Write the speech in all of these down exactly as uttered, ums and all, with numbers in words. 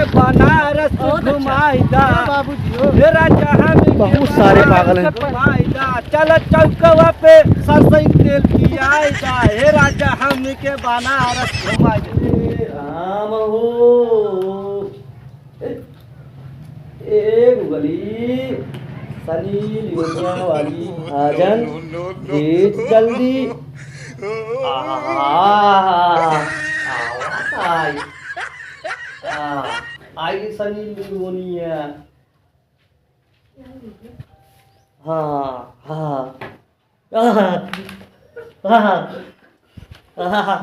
बनारस बहुत अच्छा। घुमाई दा। बाबूजी हो। हे राजा, हम बहुत सारे पागल हैं। घुमाई दा। चल चौकवा पे सरसों तेल पियाई दा। हे राजा, हमनी के बनारस घुमाई दा। ए राम हो। ए, ए गुगली, सनी लियोनिया वाली भजन भेज जल्दी। आहा, आहा, आहा, आ, आई सनी लियोनिया। हाँ, हाँ। आहा, आहा, आहा।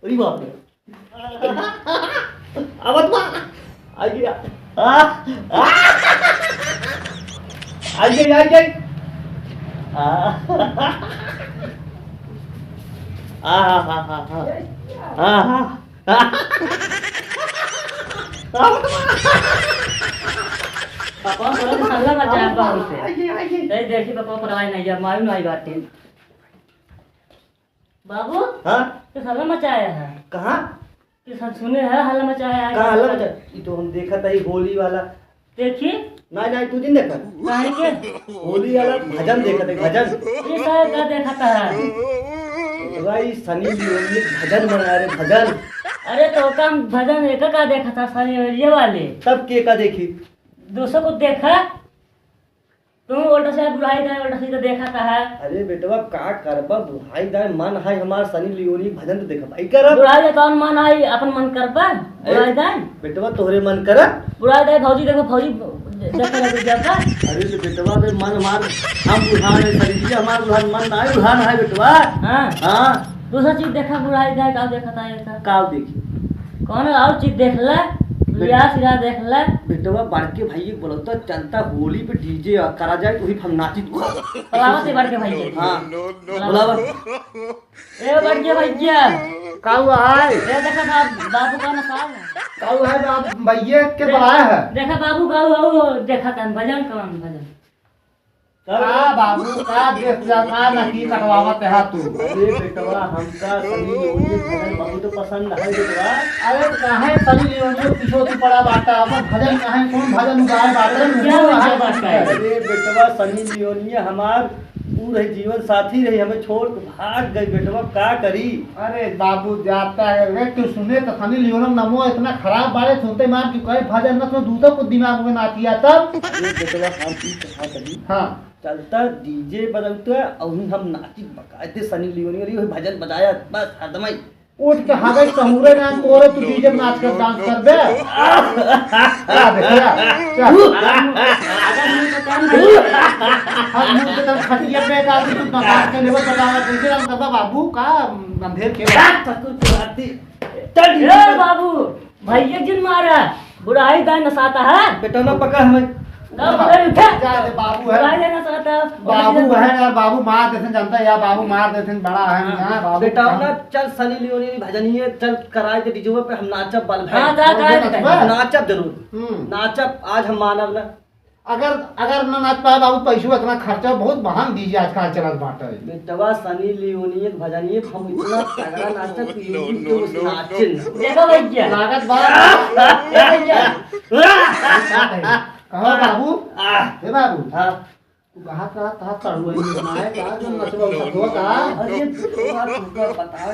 अरे बाप रे। आवत बा। आ गया। आ, आ। आ गई, आ गई। आ। आ, हा, हा, हा, हा। आ, हा। पापा, थोड़ा सा हल्ला मचाया बाबू से। आइए, आइए। नहीं, देखी पापा, पर आए नहीं, जब मालूम नहीं बात है। बाबू, हाँ? तो हल्ला मचाया है। कहाँ? तो सब सुने है, हल्ला मचाया है। कहाँ हल्ला मचाया? ई तो हम देखत है होली वाला। देखी? नहीं, नहीं, तू दिन देखा। काहे के? होली वाला भजन देखत है, भजन। ये सब का देखत है? भाई, सनी लियोनी भजन बना रहे, भजन। अरे, तो का भजन एक का देखत है, सनी ये वाले? तब के का देखी? दोस्तों को देखा? तू उल्टा से बुढ़ाई दाई, उल्टा सीधा देखत है। अरे बेटवा, का करबा, बुढ़ाई दाई, मन है हमार सनी लियोनी भजन तो देखबा ही करब। बुढ़ाई दाई कौन मन आई, अपन मन करबा? अरे बुढ़ाई दाई। बेटवा, तोहरे मन करब। बुढ़ाई दाई, भौजी देखो, भौजी देखो लगे जाता। अरे तो बेटवा, बे मन हमार, हम बुढ़ान है, सनी जी, हमार बुढ़ान मन ना है, बुढ़ान है बेटवा। हाँ। हाँ। दूसरा चीज देखा, बुढ़ाई दाई, का देखत है ऐसा? का देखी? कौन और चीज देख ले, बे- बियाह सिरा देख ले। बेटवा, बड़के भाई के बोलता, चलता होली पे डीजे करा जाए, वही हम नाचित। बुलावा से बड़के भाई के। हाँ, बुलावा। ए बड़के भैया। का हुआ है? ए देखा बाब-, बाबू का ना साहब। का हुआ है बाब-, भैया के ए, बुलाया है? देखा बाबू का हुआ, वो देखा तन भजन कौन भजन। का बाबू, का देख जा, का नकी कटवावत है तू? अरे बेटवा, हमका सनी लियोनी भजन बहुत पसंद है बेटवा। अरे तो काहे सनी लियोनी पीछे तू पड़ा बाटा? अपन भजन काहे, कौन भजन गाए बाटे? क्या भजन बाटे? अरे बेटवा, सनी लियोनी हमार ऊ रही, जीवन साथी रही, हमें छोड़ के भाग गई बेटवा, का करी? अरे बाबू, जाता है रे, तू सुने तो सनी लियोनी नमो इतना खराब बारे, सुनते मान तू कहे भजन न सुन, दूसरा कुछ दिमाग में ना किया तब। अरे बेटवा, हम ई कहा करी। हाँ। चलता डीजे बजौता, अउही हम नाचित बकायदे सनी लियोनी वाली वही भजन बजाया, बस हरदमई। उठ के हगई सहूरे नाम तोरे, तू डीजे में नाच कर डांस कर बे। आ, देख रहा? चल। हम मुंह से तब खटिया पे का तू नाच के लेवल बतावा, कैसे हम करबा बाबू का अंधेर के। चल डीजे ए पर। बाबू, भैया जिन मारा, बुढ़ाई दाई नसाता है। बेटा ना पकड़ हमें। ना पकड़, उठा। जा दे, बाबू है। बुढ़ाई दाई नसाता है। बाबू है यार, बाबू मार देते जनता यार, बाबू मार देते बड़ा है हाँ। यार, बाबू बेटा कहाँ? ना चल सनी लियोनी भजनिए, चल कराए के डीजे पे हम नाचब बल भाई। हाँ, जा, जा, जा। नाचब जरूर। हम्म। नाचब, आज हम मानब ना। अगर, अगर ना नाच पाए बाबू, पैसो इतना खर्चा, बहुत महंग डीजे आजकल चलत बाटे। बेटवा सनी लियोनी एक भजनिए हम इतना तगड़ा नाचब कि YouTube पे उस नाचे न। देखो भैया। लागत बा। देखो भैया। कहो बाबू। आह। हे बाबू। हाँ। तू कहाँ का, कहाँ का हुआ ये बनाए, कहाँ जो नचवा उठा का? अरे, तू बात तुमका बताओ।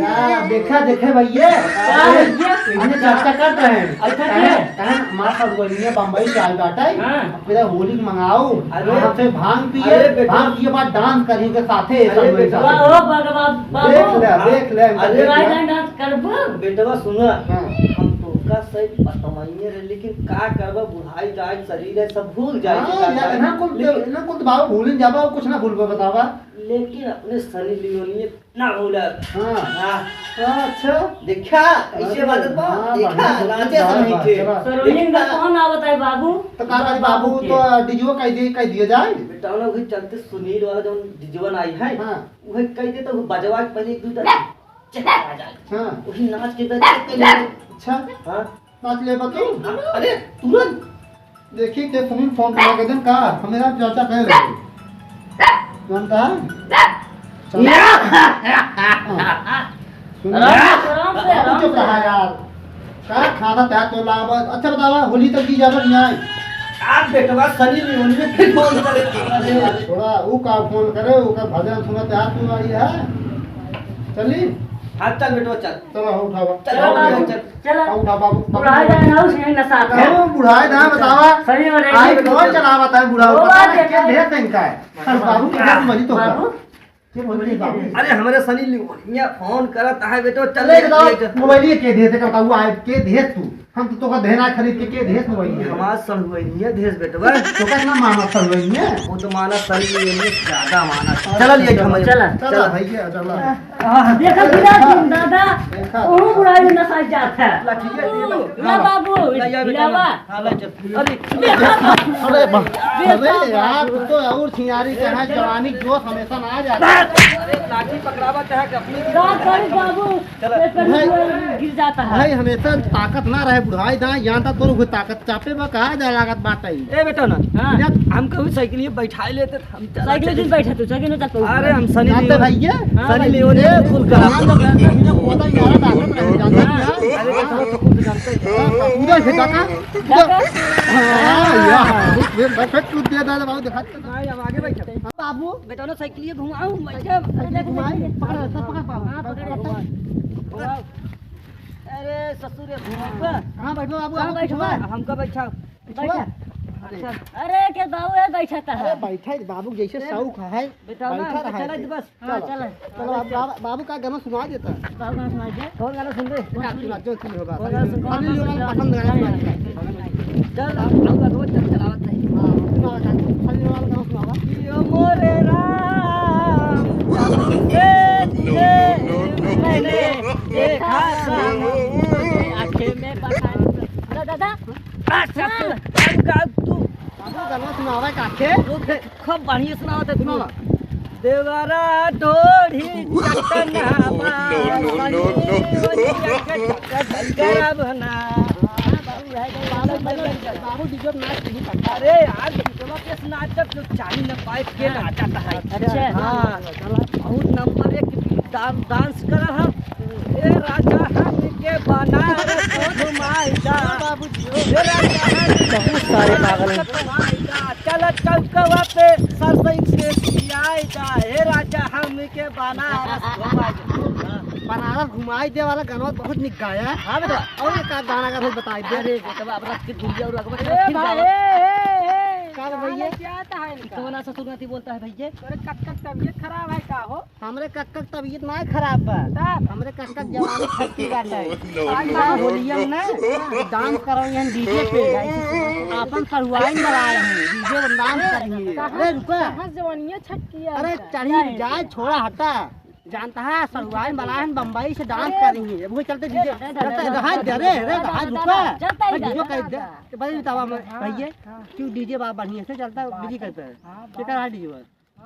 या, देखा, देखे भैया। का भैया? इन्हें चर्चा कर रहे हैं। अच्छा, कहें, क्या? कहें, हमार सब वही है, बम्बई से आए बाटे। हाँ। अब इधर होली मंगाओ, अरे, वहाँ पे भांग पिए, अरे, बेटा। भांग पिए बाद डांस करेंगे साथे, अरे, सब बेटा। वाह, वाह, वाह, वाह, देख वाह। ले, देख ले, अरे, देख ले। राजा डांस करबो? बेटवा, सुना, हाँ। हम तोका से बतवाइए रहे, लेकिन का करबा, बुढ़ाई जाए, शरीर है, सब भूल जाए हाँ, के का यार, करे। ना कुल, लेकिन ना कुल तो बाबू भूल ही जाबा, कुछ ना भूलबा, बतावा। लेकिन अपने सनी लियोनी ना भूलब। हाँ। हाँ। हाँ, अच्छा। देखा, ऐसे अरे, बात बा, हाँ, देखा, बढ़िया, बढ़िया, राजे बढ़िया, सब नहीं थे। बढ़िया। सरोइन का देखा। कौन आवत है बाबू? तो का करी बाबू, बाबू के। तो डीजे कह दिए, कह दिया जाए। बेटा, ना वही चलते सुनील वाला जो डीजे आई है, हाँ। वही कह दे तो बजवा के पहले एक दो चल आ जाए। हाँ। वही नाच के बैठ के पहले। अच्छा। हाँ। नाच ले बा तू? हाँ, अरे, तुरंत। देखी के सुनील फोन करा के दिन का, हमें ना चर्चा करे लगे। जानता है? चल। हाँ। सुन। आराम से, आराम से, बाबू आराम चुप से। रहा यार। का खाना तैयार तो लावा। अच्छा बतावा, होली तक की जाबा कि नाहीं? आप बेटवा सनी लियोन में फिर फोन करे। अरे छोड़ा, ऊ का फोन करे, ऊ का भजन सुनत है, तू आई है। चली? हाँ, चल बेटवा, चल। चलो, उठावा। चल, चलो उठावा, बाबू, चल। चलो। हाँ, उठा बाबू। बुढ़ाए जाए ना, उसे नशा आता है। हाँ, बुढ़ाए जाए, बतावा। सही में रेडी आई है, बेटवा, चल। चला बताए, बुढ़ावा, वो पता बात नहीं, है। क्या ढेर दिन का है। चल, बाबू, हाँ। ढेर मरी तो का। बाबू। के बोल रही बाबू? अरे, हमरे सनी लियोनिया फोन करत है बेटो, चल ले ले, बताओ, ले, चल। मोबाइल के दे दे, करता हुआ है, के दे तू? हम तो तोका देना खरीद के, के दे मोबाइल? हमार सड़ुआइनिया देस बेटवा। तो का इतना माना सड़ुआइनिया? वो तो माना सनी लियोनिया ज्यादा माना। चला लिए हम। चला। चला भैया, चला। देखा, देखा, दादा, देखा। ओहू बुढ़ाई में नशा जात है। ला, ठीक है, ठीक है। ला बाबू, ला, या बेटा, हिलावा। हाँ, ला, चल। अरे, अरे बा-, अरे यार, तू तो और सिंगारी के है, जवानी जोश हमेशा ना आ जाता। अरे, लाठी पकड़ावा चाहे कि अपनी का करी बाबू, चलो। ये कभी भाई, गिर जाता है। भाई, हमेशा ताकत ना रहे बुढ़ाई दा, यहाँ तक तोर कोई ताकत चापे बा, कहाँ जा लागत बात है? ए बेटा ना, हाँ। यार, हम कभी साइकिल ये बैठाए लेते, हम चला साइकिल चले। दिन बैठा तू, साइकिल में चल पऊ। अरे, हम सनी जानते लियोन। भैया? हाँ, सनी भाई। लियोन ये कुल करा। हाँ, तो मैं, मैं, मुझे पता ही नहीं आ रहा, ताकत रहे, जानते हैं। अरे, तो तुम तो जानते ही हो। हाँ, पूरा से काका। हाँ, यार, ये मैं फेंक कूद दिया था, बाबू, दिखा। भाई, अब आगे बैठो। बाबू। बेटा ना साइकिल ये घुमाओ, मैं क्या? साइकिल घुमाए, पकड़, सब पकड़, पाओ। हाँ, पकड़, घुमाओ। अरे ससुर, ये घुमाओ। कहाँ बैठो बाबू? कहाँ आप बैठो? पिछवा। हमका बैठाओ। पिछवा। बैठा। अच्छा। अरे के बाबू है, बैठा था। अरे बैठा है बाबू, जैसे शौक है। बेटा ना, बैठा रहा चला है। बस। हाँ, चलो। चला। चलो, बाबू, बाबू, बाबू का गाना सुना देता। बाबू गाना सुना दे। कौन गाना सुन रहे? कौन सुन रहे? जो सुन रहे हो, कौन गाना सुन रहे? अनिल लोगन पसंद गाना सुना देता। चल, अब, अब, अब, चल, चलावत नहीं। हाँ, सुनावा गाना। अनिल लोगन गाना सुनावा। यो मोरे राम, जब से तुझे मैंने देखा था, आंखें में बसा। दा-, दादा। अच्छा, तू, अब गा, तू। बाबू गाना सुनावा काके? रुक, खूब बढ़िया सुनावत है तू। सुनावा। देवरा ढोढ़ी चटना बा, no, no, no, no, no. Sunny Leone के चक्कर गरब ना। बाबू, DJ नाच नहीं करता। अरे यार, DJ के नाचत जो चाही न पाए के नाचत है। अच्छा। हाँ, बहुत नंबर एक डां-, डांस कर हम। ए राजा हमके बनारस घुमाई दा। बाबूजी हो। ए राजा हमके बहुत सारे पागल हैं। घुमाई दा। चल चौकवा पे सरसई से खियाई दा। हे राजा हमके बनारस घुमाई दा। बनारस घुमाई दे वाला गाना बहुत निक गाया है। हाँ बेटा। और का गाना का भाई बताई दे। अरे बेटा, अब रख के गुंजिया और रखबा, ए फिर भाई, गावा। ए, ए, ए, का भैया? क्या था इनका? कौन सा सुरगति बोलता है भैया? अरे कब तक तबीयत खराब है का हो? हमरे कक्का के तबीयत ना खराब बा। तब? हमरे कक्का के जवानी खत्म बाटे। नो, आज नो, ना नो, होलिया में ना, नो। डांस करवाई हम DJ पे। आपन सड़ुआइन बलाए हैं, DJ पर डांस करेंगे। कहाँ, अरे रुका। कहाँ जवानिया छटकी है अरे इनका? चढ़ी क्या है जाए, इनका? छोड़ा हटा। जानता है, सड़ुआइन बलाए हैं बम्बई से डांस अरे। करेंगे। अब वो चलते DJ, अरे, चलते, अरे, अरे, अरे, अरे, रुका। चलता ही DJ जा। कह दे। तो भाई बतावा मैं, हाँ, भैया, हाँ। क्यों DJ बा बढ़िया से चलता है, हाँ, बिजी बात करता है। हाँ, क्या बात। करा DJ बा?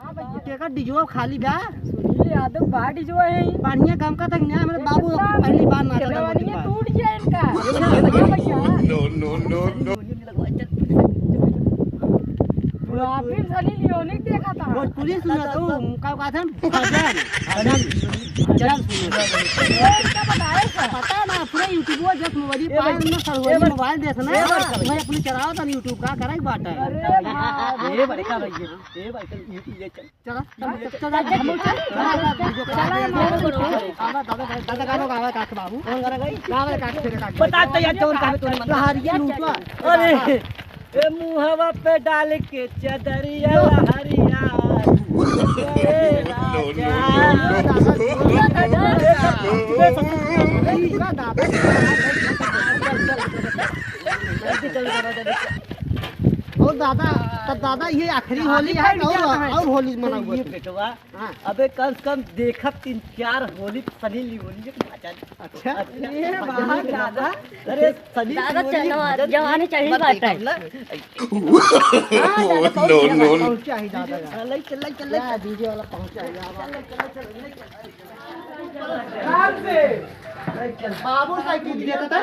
हाँ भैया। केकर डीजवा खाली बा? सुनील यादव बा डीजवा है। बढ़िया काम का तक न्याय, मेरे बाबू एकदम पहली बार नाचा था जवानी मोदी में बा। टूट गया इनका। हाँ भैया। No, no, no, no. फिर सनी लियोनी देखा था। भोजपुरी सुना तो, का कहते हैं? भजन। भजन। भजन सुना। ये इनका बताए था। पता ना, पूरा YouTube जब मोबाइल ये पाए भाई, ना, सर, ये भाई, मोबाइल देखना। ये भाई, मैं अपनी चलाओ था YouTube का, करे बात है। अरे बाप रे। ये बड़का भैया। ए भाई, चल, ये, ये चल। चला, चल, चल, चल, चल, चल, चल, चल, चल, चल, चल, चल, चल, चल, चल, चल, दादा, दादा, दादा, गाना गावे काके बाबू। कौन गाना गाई? गावे काके, तेरे काके। बता तो यार, कौन गावे तूने मन लहरिया लूटवा। अरे, ए मुहवा पे डाल के चदरिया लहरिया। ए राजा। दादा, दादा, दादा। और दादा, तब दादा ये आखिरी होली है, आखिरी और, क्या है? और होली मनाऊंगा ये तू। बेटवा, हाँ। अबे कम से कम देखब तीन चार होली सनी लियोनी के मजा। अच्छा। अच्छा। ये बात दादा। अरे सनी दादा लियोनी चलो, मजा जवानी चढ़ी मत बात है। देखब ना। हाँ, दादा, पहुंच नो, गया, नो, नो। पहुंचा ही दादा। चल, चल, चल, चल। DJ वाला पहुंचा ही, चल, चल, चल, चल। बाबू साइकिल देता था।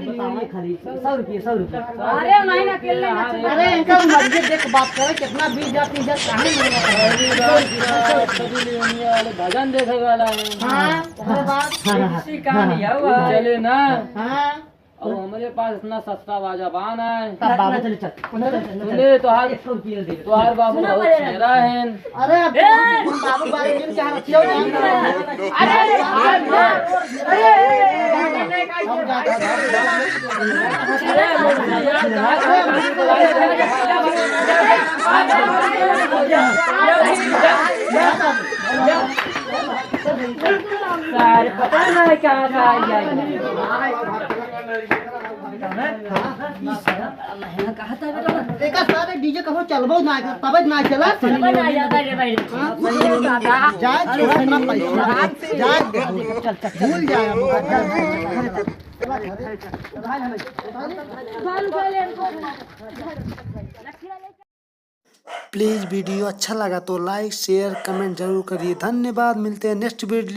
सदी लियोनिया खाली, सौ रुपया, सौ रुपया। अरे, नहीं ना, अकेले ना चल। अरे, इनका मर्जी देख बात करे, कितना बीस हजार, तीस हजार, काहे नहीं होता? अरे, बाप रे, सदी लियोनिया वाले भजन देखे वाला है। हाँ, अरे बाप। हाँ, हाँ, किसी का हाँ, नहीं है वो। हाँ। चले ना। हाँ। और हमारे पास इतना सस्ता बाजा बान है। तब बाबू, ना चले, चल। ना चले, चल, ना चले। सुने, तोहार, एक सौ रुपया दे। तोहार बाबू सुना बहुत पड़ेगा। चेहरा है। अरे, अब ए! बाबू बारे में क्या रखियो ना? अरे, अरे, अरे, अरे, अरे, सारे पता नहीं कहाँ से आ गया। देखा सारे डीजे कबो चलबो ना कर, तबे ना चला। चलबो ना जाता रे भाई। हाँ? जा, छोड़ा अपना पैसा। जा, भूल जाए अब। Please video अच्छा लगा तो like, share, comment जरूर करिए। धन्यवाद, मिलते हैं next video।